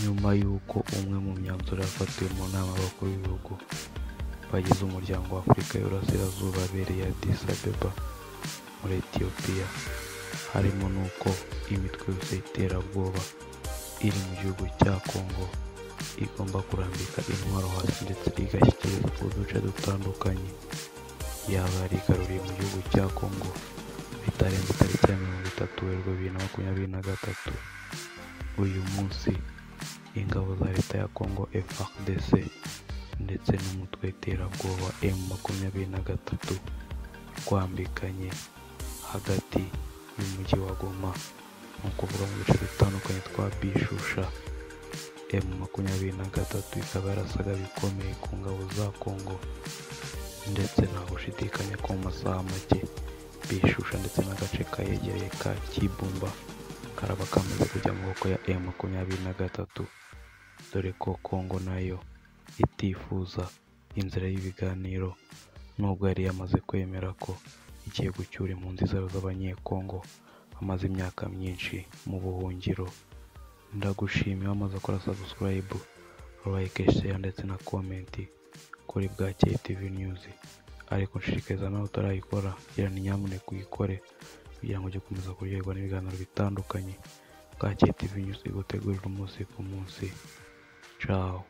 Nyuma y'uko umwe mu myanzuro yafatiwe mu nama y'abakuru b'ibihugu bagize umuryango wa Afurika y'Iburasirazuba abereye Addis Abeba muri Ethiopia, harimo n'uko imitwe yose y'iterabwoba iri mu gihugu cya Congo igomba kurambika intwaro hasi ndetse igashyikirizwa uduce dutandukanye yaba yarigaruriye mu gihugu cya Congo bitarenze tariki ya 30 Werurwe 2023. Uyu munsi ingabo za leta ya Congo FARDC ndetse n'umutwe w'iterabwoba M23 rwambikanye hagati y'umujyi wa Goma, ni ukuvuga mu duce dutandukanye twa Bishusha. M23 ikaba yarasaga bikomeye ku ngabo za Congo, ndetse nta gushidikanya ko mu masaha make Bishusha ndetse n'agace kayegereye ka Kibumba karaba kamaze kujya mu maboko ya M23, dore ko Congo nayo itifuza inzira y'ibiganiro nubwo yari yamaze kwemera ko igiye gucyura impunzi zayo z'Abanyekongo bamaze imyaka myinshi mu buhungiro. Ndagushimiye wamaze gukora subscribe, like, share ndetse na comment kuri Bwakeye TV News, ariko nshishikariza nawe utarayikora gira ni nyamuneka uyikore kugira ngo ujye ukomeza kuryoherwa n'ibiganiro bitandukanye Bwakeye TV News igutegurira umunsi ku munsi. Ciao.